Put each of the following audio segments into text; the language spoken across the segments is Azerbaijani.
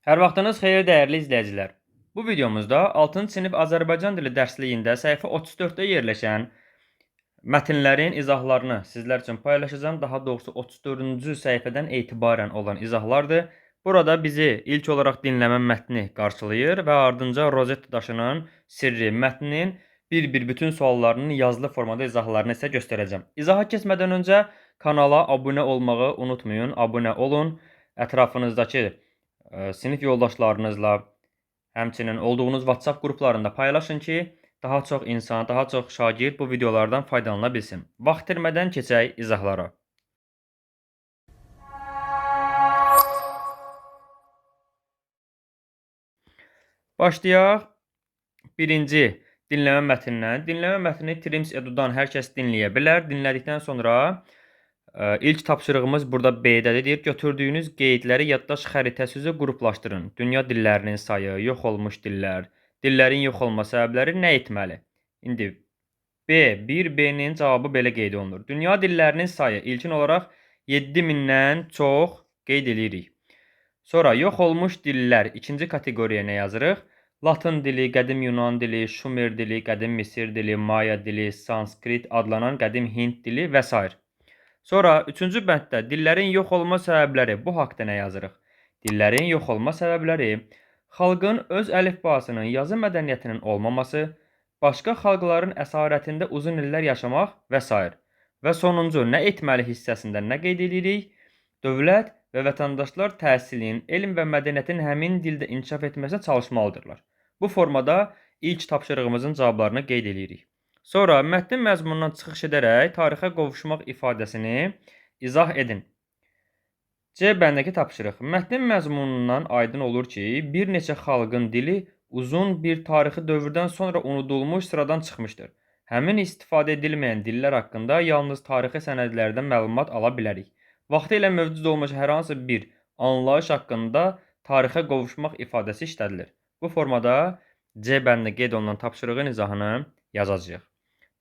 Hər vaxtınız xeyir dəyərli izləyicilər. Bu videomuzda 6-cı sinif Azərbaycan dili dərsliyində səhifə 34-də yerləşən mətnlərin izahlarını sizlər üçün paylaşacağam. Daha doğrusu 34-cü səhifədən etibarən olan izahlardır. Burada bizi ilk olaraq dinləmə mətni qarşılayır və ardınca Rozetta daşının sirri mətninin bir-bir bütün suallarının yazılı formada izahlarını isə göstərəcəm. İzaha keçmədən öncə kanala abunə olmağı unutmayın. Abunə olun. Ətrafınızdakı sinif yoldaşlarınızla, həmçinin olduğunuz WhatsApp qruplarında paylaşın ki, daha çox insan, daha çox şagird bu videolardan faydalana bilsin. Vaxt itirmədən keçək izahlara. Başlayaq birinci dinləmə mətnindən. Dinləmə mətnini Trims Edu-dan hər kəs dinləyə bilər. Dinlədikdən sonra ilk tapşırığımız burada B-dədir. Deyir, götürdüyünüz qeydləri yaddaş xəritəsi üzrə qruplaşdırın. Dünya dillərinin sayı, yox olmuş dillər, dillərin yox olma səbəbləri nə etməli? İndi B, 1B-nin cavabı belə qeyd olunur. Dünya dillərinin sayı ilkin olaraq 7000-dən çox qeyd edirik. Sonra yox olmuş dillər ikinci kateqoriyaya nə yazırıq? Latın dili, qədim Yunan dili, Şumer dili, qədim Misir dili, Maya dili, Sanskrit adlanan qədim Hind dili və s. Sonra üçüncü bənddə dillərin yox olma səbəbləri, bu haqda nə yazırıq? Dillərin yox olma səbəbləri xalqın öz əlifbasının, yazı mədəniyyətinin olmaması, başqa xalqların əsarətində uzun illər yaşamaq və s. Və sonuncu nə etməli hissəsində nə qeyd edirik? Dövlət və vətəndaşlar təhsilin, elm və mədəniyyətin həmin dildə inkişaf etməsinə çalışmalıdırlar. Bu formada ilk tapşırığımızın cavablarını qeyd edirik. Sonra mətnin məzmunundan çıxış edərək tarixə qovuşmaq ifadəsini izah edin. C bəndəki tapşırıq. Mətnin məzmunundan aydın olur ki, bir neçə xalqın dili uzun bir tarixi dövrdən sonra unudulmuş, sıradan çıxmışdır. Həmin istifadə edilməyən dillər haqqında yalnız tarixi sənədlərdən məlumat ala bilərik. Vaxtilə mövcud olmuş hər hansı bir anlayış haqqında tarixə qovuşmaq ifadəsi işlədilir. Bu formada C bəndində qeyd olunan tapşırığın izahını yazacağıq.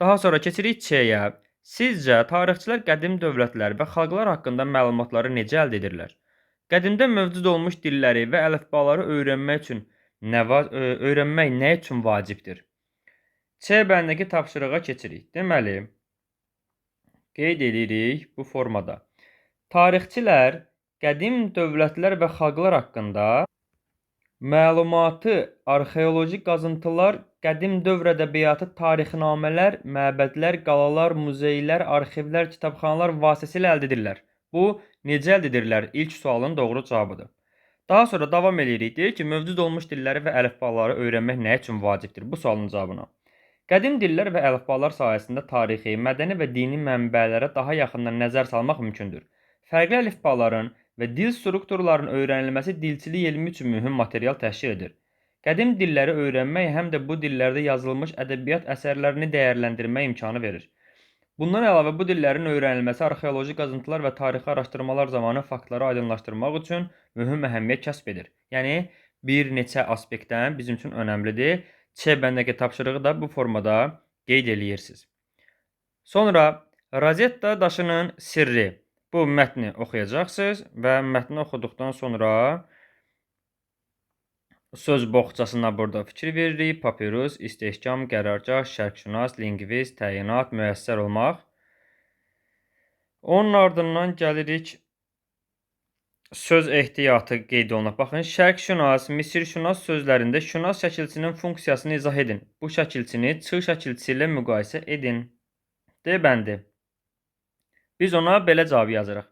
Daha sonra keçirik C-yə. Sizcə tarixçilər qədim dövlətlər və xalqlar haqqında məlumatları necə əldə edirlər? Qədimdə mövcud olmuş dilləri və əlifbaları öyrənmək üçün öyrənmək nə üçün vacibdir? C bəndindəki tapşırığa keçirik. Deməli, qeyd edirik bu formada. Tarixçilər qədim dövlətlər və xalqlar haqqında məlumatı arxeoloji qazıntılar, qədim dövr ədəbiyyatı, tarixnamələr, məbədlər, qalalar, muzeylər, arxivlər, kitabxanalar vasitəsilə əldə edirlər. Bu, necə əldə edirlər? İlk sualın doğru cavabıdır. Daha sonra davam edirik. Deyir ki, mövcud olmuş dilləri və əlifbaları öyrənmək nə üçün vacibdir? Bu sualın cavabına. Qədim dillər və əlifbalar sayəsində tarixi, mədəni və dini mənbələrə daha yaxından nəzər salmaq mümkündür. Fərqli əlifbaların və dil strukturlarının öyrənilməsi dilçilik elmi üçün mühüm material təşkil edir. Qədim dilləri öyrənmək həm də bu dillərdə yazılmış ədəbiyyat əsərlərini dəyərləndirmək imkanı verir. Bundan əlavə bu dillərin öyrənilməsi arxeoloji qazıntılar və tarixi araşdırmalar zamanı faktları aydınlaşdırmaq üçün mühüm əhəmiyyət kəsb edir. Yəni, bir neçə aspektdən bizim üçün önəmlidir. C bəndəki tapşırığı da bu formada qeyd eləyirsiniz. Sonra Rozetta daşının sirri. Bu mətni oxuyacaqsınız və mətni oxuduqdan sonra söz boğçasına burada fikir veririk. Papirus, istehkam, qərargah, şərqşünas, lingvist, təyinat, müəssər olmaq. Onun ardından gəlirik söz ehtiyatı qeyd olunur. Baxın, şərqşünas, misirşünas sözlərində şünas şəkilçisinin funksiyasını izah edin. Bu şəkilçini çığ şəkilçisi ilə müqayisə edin. D bəndi. Biz ona belə cavab yazırıq.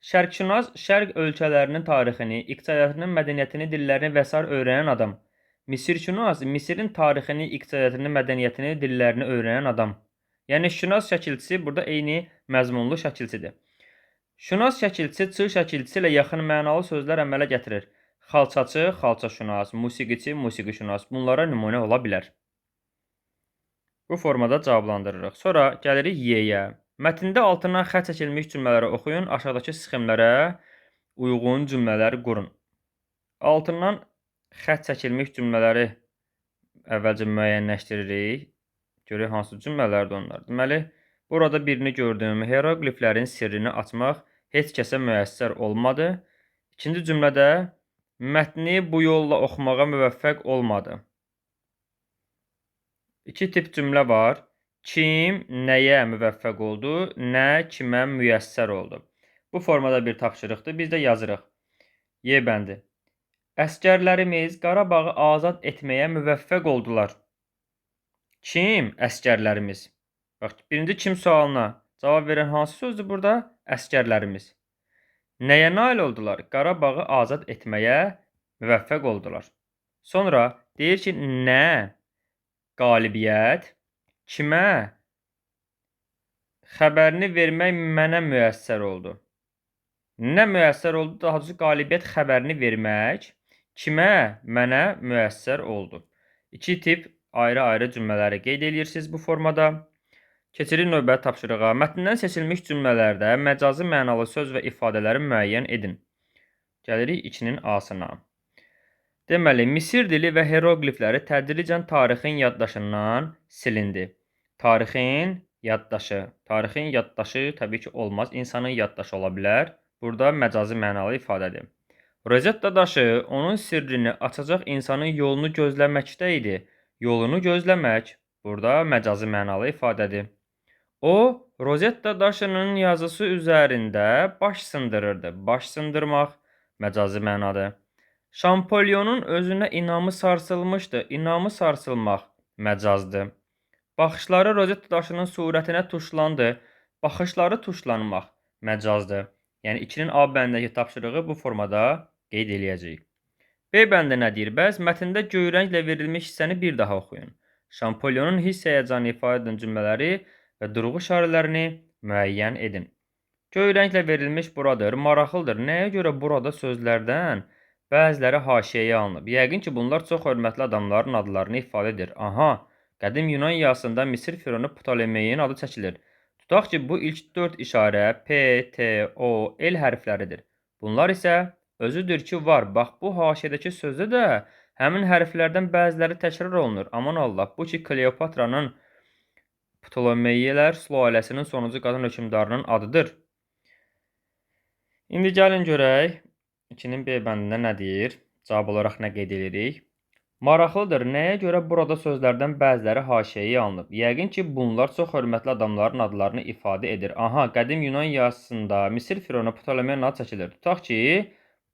Şərqşünas, şərq ölkələrinin tarixini, iqtisadiyyatını, mədəniyyətini, dillərini və s. öyrənən adam. Misirşünas, Misirin tarixini, iqtisadiyyatını, mədəniyyətini, dillərini öyrənən adam. Yəni, şünas şəkilçisi burada eyni məzmunlu şəkilçidir. Şünas şəkilçisi çığ şəkilçisi ilə yaxın mənalı sözlər əmələ gətirir. Xalçaçı, xalçaşünas, musiqiçi, musiqişünas bunlara nümunə ola bilər. Bu formada cavablandırırıq. Sonra gəlirik Y-yə. Mətndə altından xətt çəkilmiş cümlələri oxuyun, aşağıdakı sxemlərə uyğun cümlələr qurun. Altından xətt çəkilmiş cümlələri əvvəlcə müəyyənləşdiririk. Görək hansı cümlələrdir onlar. Deməli, burada birini gördüm. Hieroqliflərin sirrini açmaq heç kəsə müəssər olmadı. İkinci cümlədə Mətni bu yolla oxumağa müvəffəq olmadı. İki tip cümlə var. Kim nəyə müvəffəq oldu, nə kimə müyəssər oldu. Bu formada bir tapşırıqdır. Biz də yazırıq. Y bəndi. Əsgərlərimiz Qarabağı azad etməyə müvəffəq oldular. Kim? Əsgərlərimiz. Bax, birinci kim sualına cavab verən hansı sözdür burada? Əsgərlərimiz. Nəyə nail oldular? Qarabağı azad etməyə müvəffəq oldular. Sonra deyir ki, nə qalibiyyət kimə xəbərini vermək mənə müyəssər oldu. Nə müyəssər oldu? Daha doğrusu qalibiyyət xəbərini vermək kimə mənə müyəssər oldu. İki tip ayrı-ayrı cümlələri qeyd edirsiniz bu formada. Keçirik növbəti tapşırığa. Mətndən seçilmiş cümlələrdə məcazi mənalı söz və ifadələri müəyyən edin. Gəlirik 2-nin A-sına. Deməli, Misir dili və heroqlifləri tədricən tarixin yaddaşından silindi. Tarixin yaddaşı. Tarixin yaddaşı təbii ki olmaz. İnsanın yaddaşı ola bilər. Burada məcazi mənalı ifadədir. Rozetta daşı onun sirrini açacaq insanın yolunu gözləməkdə idi. Yolunu gözləmək burada məcazi mənalı ifadədir. O, Rozetta daşının yazısı üzərində baş sındırırdı. Baş sındırmaq məcazi mənadır. Şampolyonun özünə inamı sarsılmışdı. İnamı sarsılmaq məcazdır. Baxışları Rozetta daşının surətinə tuşlandı. Baxışları tuşlanmaq məcazdır. Yəni 2-nin A bəndindəki tapşırığı bu formada qeyd eləyəcəyik. B bəndi nə deyir? Bəs mətndə göy rənglə verilmiş hissəni bir daha oxuyun. Şampolyonun hiss həyəcanı ifadə edən cümlələri və durğu işarələrini müəyyən edin. Göy rənglə verilmiş buradır. Maraqlıdır. Nəyə görə burada sözlərdən bəziləri haşiyəyə alınıb? Yəqin ki, bunlar çox hörmətli adamların adlarını ifadə edir. Aha, qədim Yunan yazısında Misir fironu Ptolemeyin adı çəkilir. Tutaq ki, bu ilk 4 işarə P, T, O, L hərfləridir. Bunlar isə özüdür ki, var. Bax, bu haşiyədəki sözdə də həmin hərflərdən bəziləri təkrar olunur. Aman Allah, bu ki, Kleopatranın Ptolemeylər sülaləsinin sonuncu qadın hökmdarının adıdır. İndi gəlin görək 2-nin B bəndində nə deyir? Cavab olaraq nə qeyd edirik? Maraqlıdır, nəyə görə burada sözlərdən bəziləri haşiyəyə alınıb? Yəqin ki, bunlar çox hörmətli adamların adlarını ifadə edir. Aha, qədim Yunan yazısında Misir fironu Ptolemeyin adı çəkilir. Tutaq ki,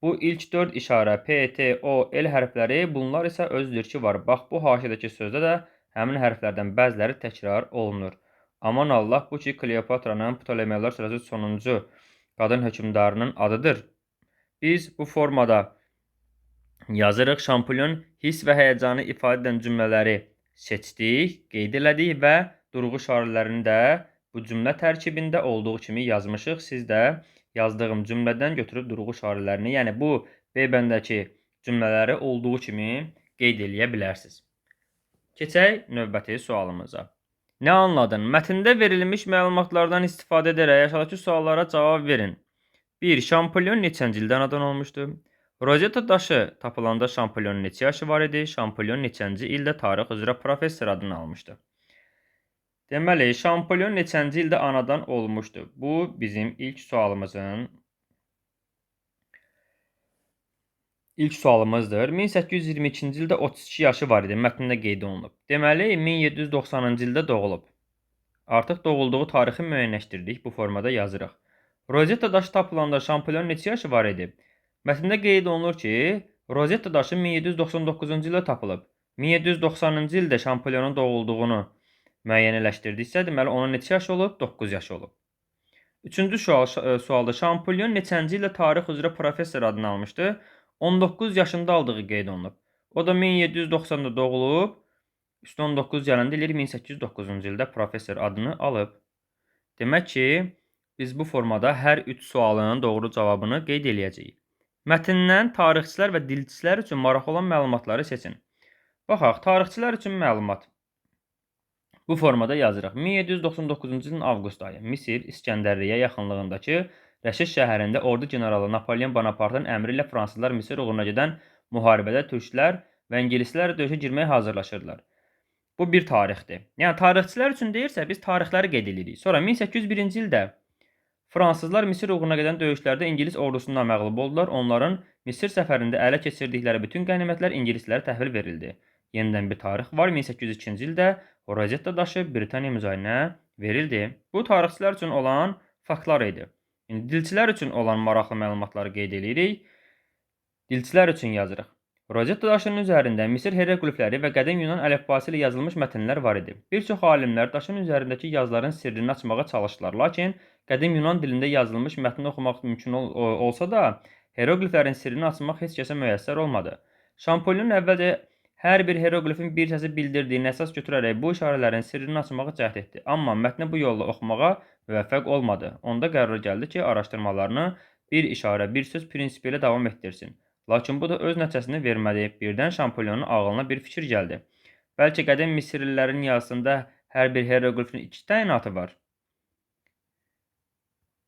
bu ilk 4 işarə P, T, O, L hərfləri, bunlar isə özüdür ki, var. Bax, bu haşiyədəki sözdə də həmin hərflərdən bəziləri təkrar olunur. Aman Allah, bu ki, Kleopatranın Ptolemeylər sülaləsinin sonuncu qadın hökmdarının adıdır. Biz bu formada yazırıq. Şampolyon hiss və həyəcanı ifadə edən cümlələri seçdik, qeyd elədik və durğu işarələrini də bu cümlə tərkibində olduğu kimi yazmışıq. Siz də yazdığım cümlədən götürüb durğu işarələrini, yəni bu B bəndəki cümlələri olduğu kimi qeyd eləyə bilərsiniz. Keçək növbəti sualımıza. Nə anladın? Mətndə verilmiş məlumatlardan istifadə edərək aşağıdakı suallara cavab verin. 1. Şampolyon neçənci ildə anadan olmuşdu? Rozetta daşı tapılanda Şampolyonun neçə yaşı var idi? Şampolyon neçənci ildə tarix üzrə professor adını almışdı? Deməli, Şampolyon neçənci ildə anadan olmuşdu? Bu bizim ilk sualımızdır. 1822-ci ildə 32 yaşı var idi. Mətndə qeyd olunub. Deməli, 1790-cı ildə doğulub. Artıq doğulduğu tarixi müəyyənləşdirdik. Bu formada yazırıq. Rozetta daşı tapılanda Şampolyon neçə yaşı var idi? Mətndə qeyd olunur ki, Rozetta daşı 1799-cu ildə tapılıb. 1790-cı ildə Şampolyonun doğulduğunu müəyyənləşdirdiksə, deməli onun neçə yaşı olub? 9 yaşı olub. Üçüncü sualda Şampolyon neçənci ildə tarix üzrə professor adını almışdı? 19 yaşında aldığı qeyd olunub. O da 1790-da doğulub. Üstə 19 gələndə eləyir 1809-cu ildə professor adını alıb. Demək ki, biz bu formada hər 3 sualın doğru cavabını qeyd eləyəcəyik. Mətndən tarixçilər və dilçilər üçün maraqlı olan məlumatları seçin. Baxaq, tarixçilər üçün məlumat. Bu formada yazırıq. 1799-cu ilin avqust ayı Misir İskəndərliyə yaxınlığındakı Rəşid şəhərində ordu generalı Napolyon Bonapartın əmri ilə fransızlar Misir uğruna gedən müharibədə türklər və ingilislər döyüşə girməyə hazırlaşırdılar. Bu bir tarixdir. Yəni tarixçilər üçün deyirsə biz tarixləri qeyd edirik. Sonra 1801-ci ildə Fransızlar Misir uğruna gedən döyüşlərdə İngilis ordusundan məğlub oldular. Onların Misir səfərində ələ keçirdikləri bütün qənimətlər ingilislərə təhvil verildi. Yenidən bir tarix var. 1802-ci ildə Rozetta daşı Britaniya muzeyinə verildi. Bu tarixçilər üçün olan faktlar idi. İndi dilçilər üçün olan maraqlı məlumatları qeyd edirik. Dilçilər üçün yazırıq. Rozetta daşının üzərində Misir heroqlifləri və qədim Yunan əlifbası ilə yazılmış mətnlər var idi. Bir çox alimlər daşın üzərindəki yazıların sirrini açmağa çalışdılar. Lakin qədim Yunan dilində yazılmış mətni oxumaq mümkün olsa da, heroqliflərin sirrini açmaq heç kəsə müyəssər olmadı. Şampolyon əvvəlcə hər bir heroqlifin bir səsi bildirdiyini əsas götürərək bu işarələrin sirrini açmağa cəhd etdi. Amma mətni bu yolla oxumağa müvəffəq olmadı. Onda qərara gəldi ki, araşdırmalarını bir işarə, bir söz prinsipi ilə davam etdirsin. Lakin bu da öz nəticəsini vermədi. Birdən Şampolyonun ağlına bir fikir gəldi. Bəlkə qədim Misirlilərin yazısında hər bir heroqlifin iki təyinatı var.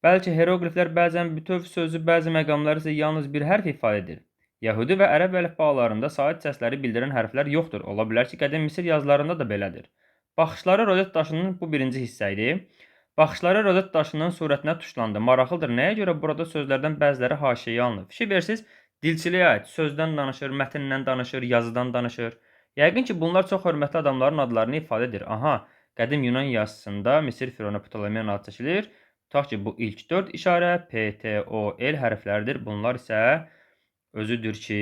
Bəlkə heroqliflər bəzən bütöv sözü, bəzi məqamlar isə yalnız bir hərf ifadə edir. Yəhudi və ərəb əlifbalarında sait səsləri bildirən hərflər yoxdur. Ola bilər ki, qədim Misir yazılarında da belədir. Baxışları rozet daşının bu birinci hissə idi. Baxışları rozet daşının surətinə tuşlandı. Maraqlıdır, nəyə görə burada sözlərdən bəziləri haşiyə alınıb? Fikir versiniz, dilçiliyə aid sözdən danışır, mətndən danışır, yazıdan danışır. Yəqin ki, bunlar çox hörmətli adamların adlarını ifadə edir. Aha, qədim Yunan yazısında Misir Fironu Ptolemeyin adı çəkilir. Tutaq ki, bu ilk 4 işarə P, T, O, L hərfləridir. Bunlar isə özüdür ki,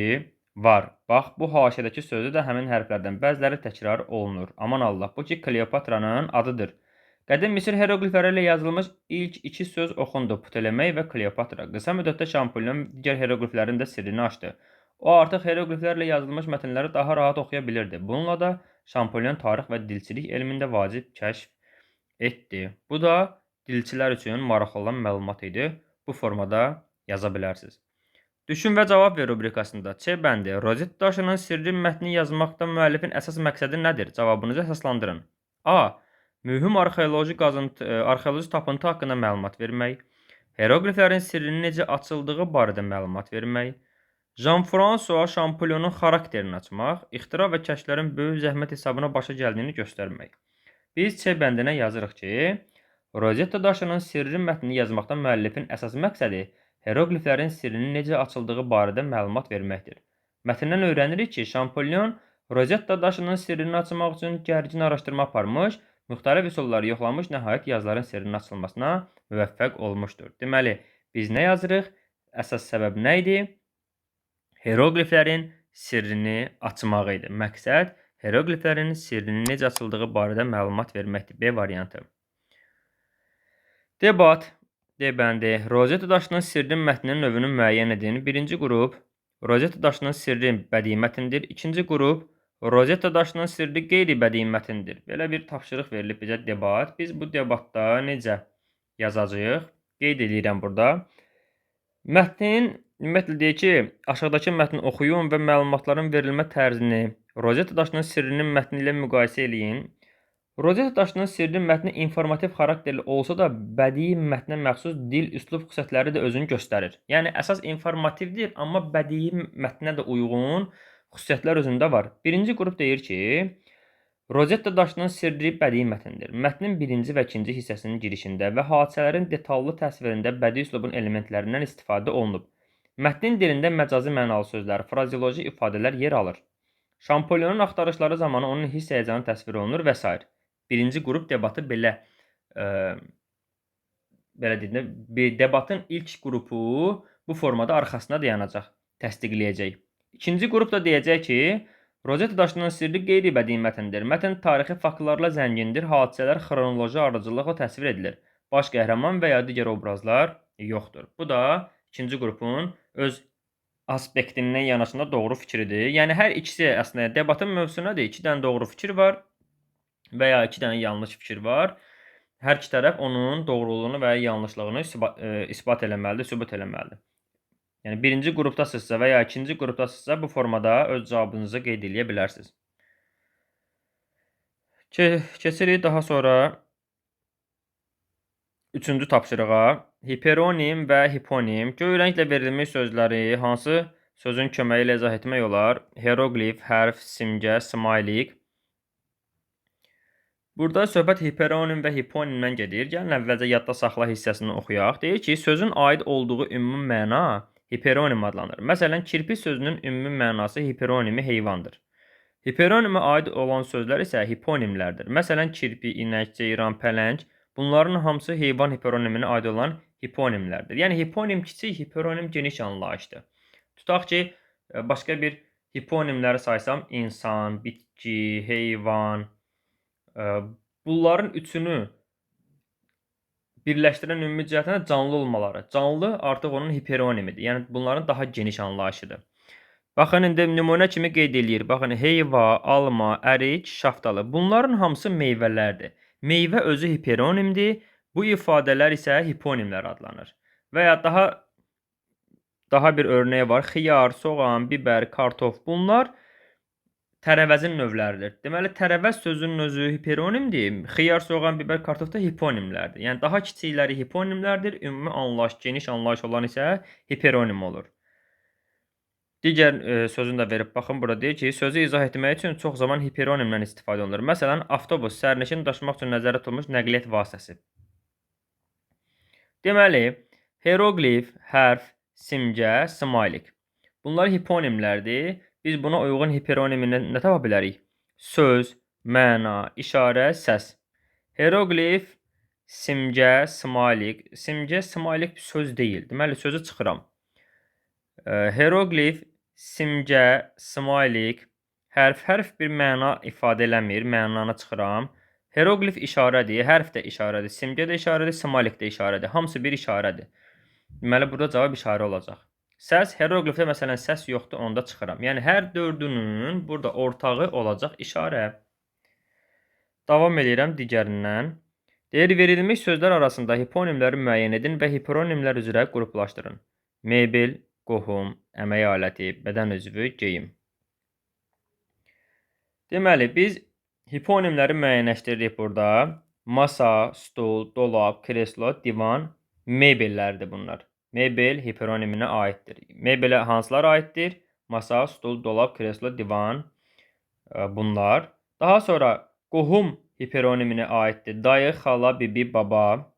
var. Bax, bu haşiyədəki sözdə də həmin hərflərdən bəziləri təkrar olunur. Aman Allah, bu ki, Kleopatranın adıdır. Qədim Misir heroqlifləri ilə yazılmış ilk iki söz oxundu. Ptolemey və Kleopatra. Qısa müddətdə Şampolyon digər heroqliflərin də sirrini açdı. O artıq heroqliflərlə yazılmış mətnləri daha rahat oxuya bilirdi. Bununla da Şampolyon tarix və dilçilik elmində vacib kəşf etdi. Bu da dilçilər üçün maraqlı olan məlumat idi. Bu formada yaza bilərsiniz. Düşün və cavab ver rubrikasında Ç bəndi rozet daşının sirri mətni yazmaqda müəllifin əsas məqsədi nədir? Cavabınızı əsaslandırın. A. Mühüm arxeoloji arxeoloji tapıntı haqqında məlumat vermək, heroqliflərin sirrinin necə açıldığı barədə məlumat vermək, Jean-François Champollionun xarakterini açmaq, ixtira və kəşflərin böyük zəhmət hesabına başa gəldiyini göstərmək. Biz Ç bəndinə yazırıq ki, Rozetta daşının sirri mətnini yazmaqda müəllifin əsas məqsədi heroqliflərin sirrinin necə açıldığı barədə məlumat verməkdir. Mətndən öyrənirik ki, Champollion Rozetta daşının sirrini açmaq üçün gərgin araşdırma aparmış, müxtəlif üsulları yoxlamış, nəhayət yazıların sirrinin açılmasına müvəffəq olmuşdur. Deməli, biz nə yazırıq? Əsas səbəb nə idi? Heroqliflərin sirrini açmaq idi. Məqsəd heroqliflərin sirrinin necə açıldığı barədə məlumat verməkdir. B variantı. Debat. D bəndi. Rozetta daşının sirrin mətninin növünü müəyyən edin. Birinci qrup Rozetta daşının sirri bədii mətndir. İkinci qrup Rozetta daşının sirri qeyri-bədii mətndir. Belə bir tapşırıq verilib bizə debat. Biz bu debatda necə yazacağıq? Qeyd edirəm burada. Mətnin, ümumiyyətlə deyir ki, aşağıdakı mətni oxuyun və məlumatların verilmə tərzini Rozetta daşının sirrinin mətni ilə müqayisə eləyin. Rozetta daşının sirri mətni informativ xarakterli olsa da, bədii mətnə məxsus dil, üslub xüsusiyyətləri də özünü göstərir. Yəni, əsas informativdir, amma bədii mətnə də uyğun xüsusiyyətlər özündə var. Birinci qrup deyir ki, Rozetta daşının sirri bədii mətndir. Mətnin birinci və ikinci hissəsinin girişində və hadisələrin detallı təsvirində bədii üslubun elementlərindən istifadə olunub. Mətnin dilində məcazi mənalı sözlər, frazeoloji ifadələr yer alır. Şampolyonun axtarışları zamanı onun hiss həyəcanı təsvir olunur və s. Birinci qrup debatı belə belə deyim, bir debatın ilk qrupu bu formada arxasında dayanacaq, təsdiqləyəcək. İkinci qrup da deyəcək ki, Rozetta daşının sirri qeyri-bədii mətndir. Mətn tarixi faktlarla zəngindir, hadisələr xronoloji ardıcıllıqla təsvir edilir. Baş qəhrəman və ya digər obrazlar yoxdur. Bu da ikinci qrupun öz aspektindən yanaşanda doğru fikridir. Yəni hər ikisi əslində debatın mövzusu nədir? İki dənə doğru fikir var və ya iki dənə yanlış fikir var. Hər iki tərəf onun doğruluğunu və ya yanlışlığını isbat eləməlidir, sübut eləməlidir. Yəni birinci qrupdasınızsa və ya ikinci qrupdasınızsa bu formada öz cavabınızı qeyd eləyə bilərsiniz. Keçirik daha sonra üçüncü tapşırığa. Hiperonim və hiponim. Göy rənglə verilmiş sözləri hansı sözün köməyi ilə izah etmək olar? Heroqlif, hərf, simgə, smaylik. Burada söhbət hiperonim və hiponimdən gedir. Gəlin əvvəlcə yadda saxla hissəsini oxuyaq. Deyir ki, sözün aid olduğu ümumi məna hiperonim adlanır. Məsələn, kirpi sözünün ümumi mənası hiperonimi heyvandır. Hiperonimə aid olan sözlər isə hiponimlərdir. Məsələn, kirpi, inək, ceyran, pələng bunların hamısı heyvan hiperoniminə aid olan hiponimlərdir. Yəni hiponim kiçik, hiperonim geniş anlayışdır. Tutaq ki, başqa bir hiponimləri saysam, insan, bitki, heyvan, bunların üçünü birləşdirən ümumi cəhətdən canlı olmaları. Canlı artıq onun hiperonimidir. Yəni bunların daha geniş anlayışıdır. Baxın, indi nümunə kimi qeyd eləyir. Baxın, heyva, alma, ərik, şaftalı. Bunların hamısı meyvələrdir. Meyvə özü hiperonimdir. Bu ifadələr isə hiponimlər adlanır. Və ya daha bir örnəyi var. Xiyar, soğan, biber, kartof. Bunlar tərəvəzin növləridir. Deməli, tərəvəz sözünün özü hiperonimdir. Xiyar, soğan, biber, kartof da hiponimlərdir. Yəni daha kiçikləri hiponimlərdir. Ümumi anlayış, geniş anlayış olan isə hiperonim olur. Digər sözünü də verib baxın, burada deyir ki, sözü izah etmək üçün çox zaman hiperonimdən istifadə olunur. Məsələn, avtobus sərnişin daşımaq üçün nəzərdə tutulmuş nəqliyyat vasitəsi. Deməli, hieroqlif, hərf, simgə, smaylik. Bunlar hiponimlərdir. Biz buna uyğun hiperonimi nə tapa bilərik? Söz, məna, işarə, səs. Hieroqlif, simgə, smaylik. Simgə, smaylik söz deyil. Deməli, sözü çıxıram. Hieroqlif, simgə, smaylik, hərf, hərf bir məna ifadə eləmir. Mənanı çıxıram. Hieroqlif işarədir, hərf də işarədir, simgə də işarədir, smaylik də işarədir. Hamısı bir işarədir. Deməli, burada cavab işarə olacaq. Səs, hieroqlifdə məsələn səs yoxdur, onda çıxıram. Yəni, hər dördünün burada ortağı olacaq işarə. Davam eləyirəm digərindən. Deyir, verilmiş sözlər arasında hiponimləri müəyyən edin və hiperonimlər üzrə qruplaşdırın. Mebel, qohum, əmək aləti, bədən üzvü, geyim. Deməli, biz hiponimləri müəyyənləşdiririk burada. Masa, stol, dolab, kreslo, divan, mebellərdir bunlar. Mebel hiperoniminə aiddir. Mebelə hansılar aiddir? Masa, stol, dolab, kreslo, divan bunlar. Daha sonra qohum hiperoniminə aiddir. Dayı, xala, bibi, baba.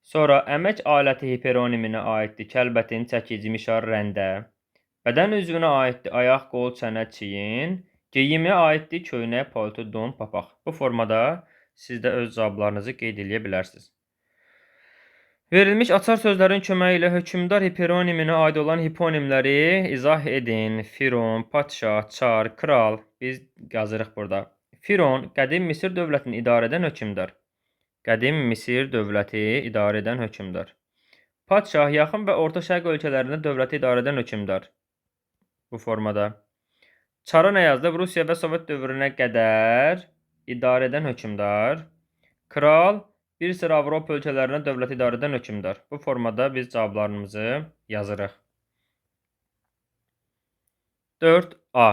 Sonra əmək aləti hiperoniminə aiddir. Kəlbətin, çəkic, mişar, rəndə. Bədən üzvünə aiddir. Ayaq, qol, çənə, çiyin. Geyimə aiddir. Köynək, palto, don, papaq. Bu formada siz də öz cavablarınızı qeyd eləyə bilərsiniz. Verilmiş açar sözlərin köməyi ilə hökmdar hiperoniminə aid olan hiponimləri izah edin. Firon, padşah, çar, kral. Biz yazırıq burada. Firon, qədim Misir dövlətini idarə edən hökmdar. Qədim Misir dövləti idarə edən hökmdar. Padşah, yaxın və Orta Şərq ölkələrində dövləti idarə edən hökmdar. Bu formada. Çara nə yazılıb? Rusiya və Sovet dövrünə qədər idarə edən hökmdar. Kral, bir sıra Avropa ölkələrində dövləti idarə edən hökmdar. Bu formada biz cavablarımızı yazırıq. 4A.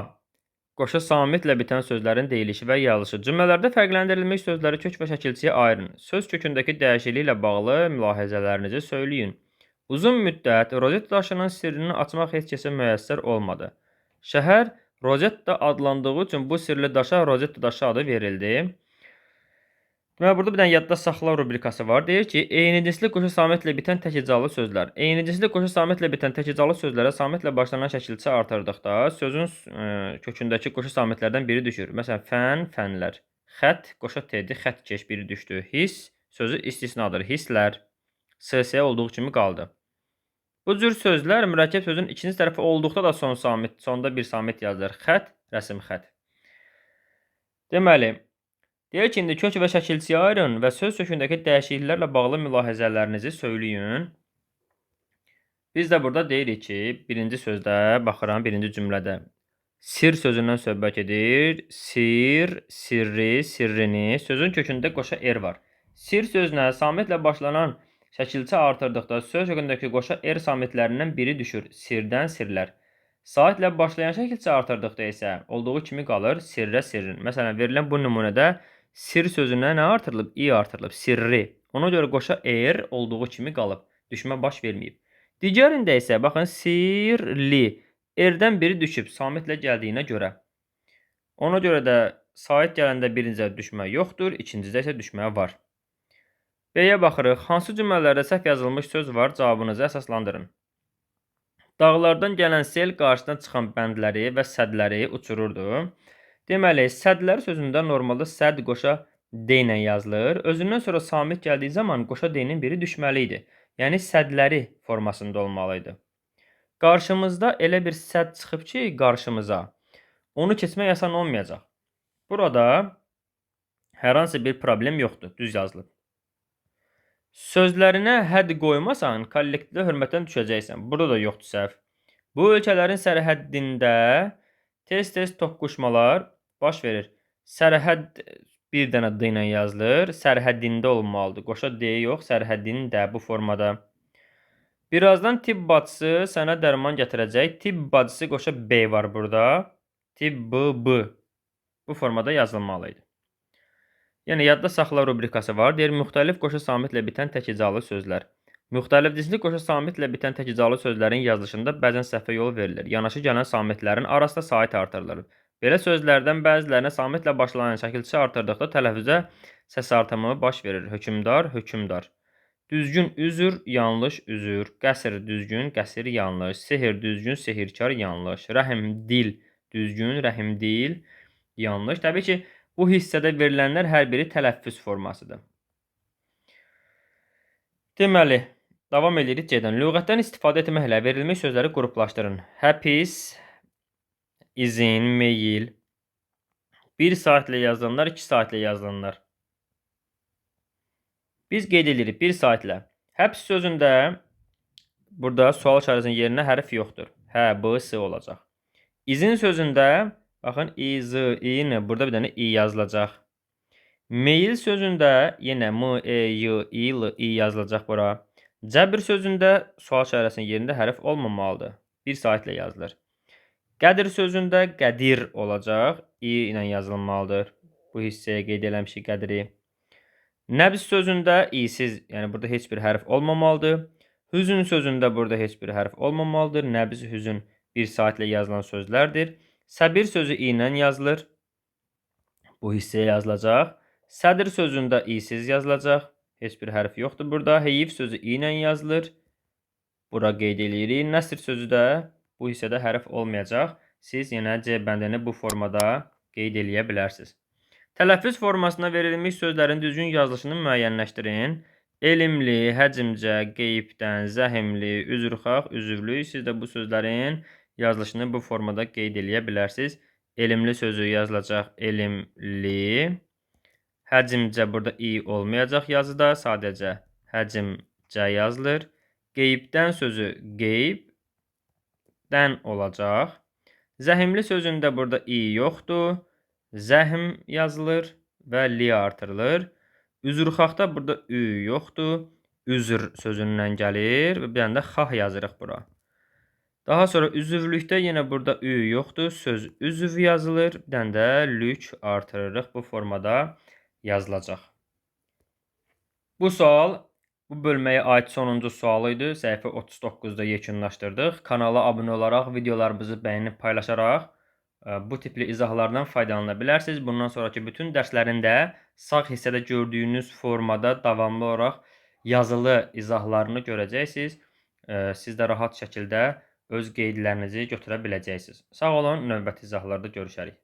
Qoşa samitlə bitən sözlərin deyilişi və yazılışı. Cümlələrdə fərqləndirilmiş sözləri kök və şəkilçiyə ayırın. Söz kökündəki dəyişikliklə bağlı mülahizələrinizi söyləyin. Uzun müddət Rozetta daşının sirrini açmaq heç kəsə müəssər olmadı. Şəhər Rozetta adlandığı üçün bu sirli daşa Rozetta daşı adı verildi. Deməli, burada bir dənə yadda saxla rubrikası var. Deyir ki, eyni cinsli qoşa samitlə bitən tək hecalı sözlər. Eyni cinsli qoşa samitlə bitən tək hecalı sözlərə samitlə başlanan şəkilçi artırdıqda sözün kökündəki qoşa samitlərdən biri düşür. Məsələn, fən, fənlər. Xət, qoşa T-dir, xət keş biri düşdü. His sözü istisnadır. Hisslər SS olduğu kimi qaldı. Bu cür sözlər mürəkkəb sözün ikinci tərəfi olduqda da son samit, sonda bir samit yazılır. Xət, rəsm xət. Deməli, deyir ki, indi kök və şəkilçiyə ayırın və söz kökündəki dəyişikliklərlə bağlı mülahizələrinizi söyləyin. Biz də burada deyirik ki, birinci sözdə, baxıram, birinci cümlədə sir sözündən söhbət edir. Sir, sirri, sirrini. Sözün kökündə qoşa er var. Sir sözünə samitlə başlanan şəkilçi artırdıqda söz kökündəki qoşa er samitlərindən biri düşür. Sirdən sirlər. Saitlə başlayan şəkilçi artırdıqda isə olduğu kimi qalır sirrə sirrin. Məsələn, verilən bu nümunədə sir sözünə nə artırılıb? İ artırılıb. Sirri. Ona görə qoşa er olduğu kimi qalıb. Düşmə baş verməyib. Digərində isə baxın sirli. Erdən biri düşüb samitlə gəldiyinə görə. Ona görə də Sait gələndə birincidə düşmə yoxdur, ikincidə isə düşmə var. B-yə baxırıq. Hansı cümlələrdə səhv yazılmış söz var? Cavabınızı əsaslandırın. Dağlardan gələn sel qarşısına çıxan bəndləri və sədləri uçururdu. Deməli, sədlər sözündə normalda səd qoşa D ilə yazılır. Özündən sonra samit gəldiyi zaman qoşa D-nin biri düşməli idi. Yəni, sədləri formasında olmalı idi. Qarşımızda elə bir səd çıxıb ki, qarşımıza. Onu keçmək asan olmayacaq. Burada hər hansı bir problem yoxdur, düz yazılıb. Sözlərinə hədd qoymasan, kollektivdə hörmətdən düşəcəksən. Burada da yoxdur səhv. Bu ölkələrin sərhəddində tez-tez toqquşmalar baş verir. Sərhədd bir dənə D ilə yazılır. Sərhəddində olmalıdır. Qoşa D yox, sərhəddində bu formada. Birazdan tibb bacısı sənə dərman gətirəcək. Tibb bacısı qoşa B var burada. Tibb B. Bu formada yazılmalı idi. Yəni, yadda saxla rubrikası var. Deyir, müxtəlif qoşa samitlə bitən təkicalı sözlər. Müxtəlif cinsli qoşa samitlə bitən təkicalı sözlərin yazılışında bəzən səhvə yol verilir. Yanaşı gələn samitlərin arasında sait artırılır. Belə sözlərdən bəzilərinə samitlə başlanan şəkilçi artırdıqda tələffüzə səs artımı baş verir. Hökmdar, hökmdar. Düzgün üzür, yanlış üzür. Qəsr düzgün, qəsr yanlış. Sehir düzgün, sehirkar yanlış. Rəhm dil düzgün, rəhm dil yanlış. Təbii ki, bu hissədə verilənlər hər biri tələffüz formasıdır. Deməli, davam edirik C-dən. Lüğətdən istifadə etməklə verilmiş sözləri qruplaşdırın. Həpis, izin, meyil. 1 saatlə yazılanlar, 2 saatlə yazılanlar. Biz qeyd edirik 1 saatlə. Həbs sözündə burada sual işarəsinin yerinə hərf yoxdur. H, B, S olacaq. İzin sözündə baxın, İ, Z, İ, N. Burada bir dənə İ yazılacaq. Meyil sözündə yenə M, E, Y, İ, L, İ yazılacaq bura. Cəbr sözündə sual işarəsinin yerində hərf olmamalıdır. 1 saatlə yazılır. Qədir sözündə qədir olacaq. İ ilə yazılmalıdır. Bu hissəyə qeyd eləmişik qədiri. Nəbz sözündə İ-siz, yəni burada heç bir hərf olmamalıdır. Hüzün sözündə burada heç bir hərf olmamalıdır. Nəbz, hüzün 1 saatlə yazılan sözlərdir. Səbir sözü İ ilə yazılır. Bu hissəyə yazılacaq. Sədr sözündə İ-siz yazılacaq. Heç bir hərf yoxdur burada. Heyif sözü İ ilə yazılır. Bura qeyd eləyirik. Nəsr sözü də bu hissədə hərf olmayacaq. Siz yenə C bəndini bu formada qeyd eləyə bilərsiniz. Tələffüz formasına verilmiş sözlərin düzgün yazılışını müəyyənləşdirin. Elmli, həcmcə, qeybdən, zəhimli, üzrxah, üzvlü. Siz də bu sözlərin yazılışını bu formada qeyd eləyə bilərsiniz. Elmli sözü yazılacaq elmli. Həcmcə burada i olmayacaq yazıda, sadəcə həcmcə yazılır. Qeybdən sözü qeybdən olacaq. Zəhimli sözündə burada i yoxdur. Zəhm yazılır və li artırılır. Üzrxahda burada ü yoxdur. Üzr sözündən gəlir və bir dənə də xah yazırıq bura. Daha sonra üzvlükdə yenə burada ü yoxdur. Söz üzv yazılır. Bir dənə də lük artırırıq. Bu formada yazılacaq. Bu sual bu bölməyə aid sonuncu sual idi. Səhifə 39-da yekunlaşdırdıq. Kanala abunə olaraq, videolarımızı bəyənib paylaşaraq bu tipli izahlardan faydalana bilərsiniz. Bundan sonraki bütün dərslərin də sağ hissədə gördüyünüz formada davamlı olaraq yazılı izahlarını görəcəksiniz. Siz də rahat şəkildə öz qeydlərinizi götürə biləcəksiniz. Sağ olun, növbəti izahlarda görüşərik.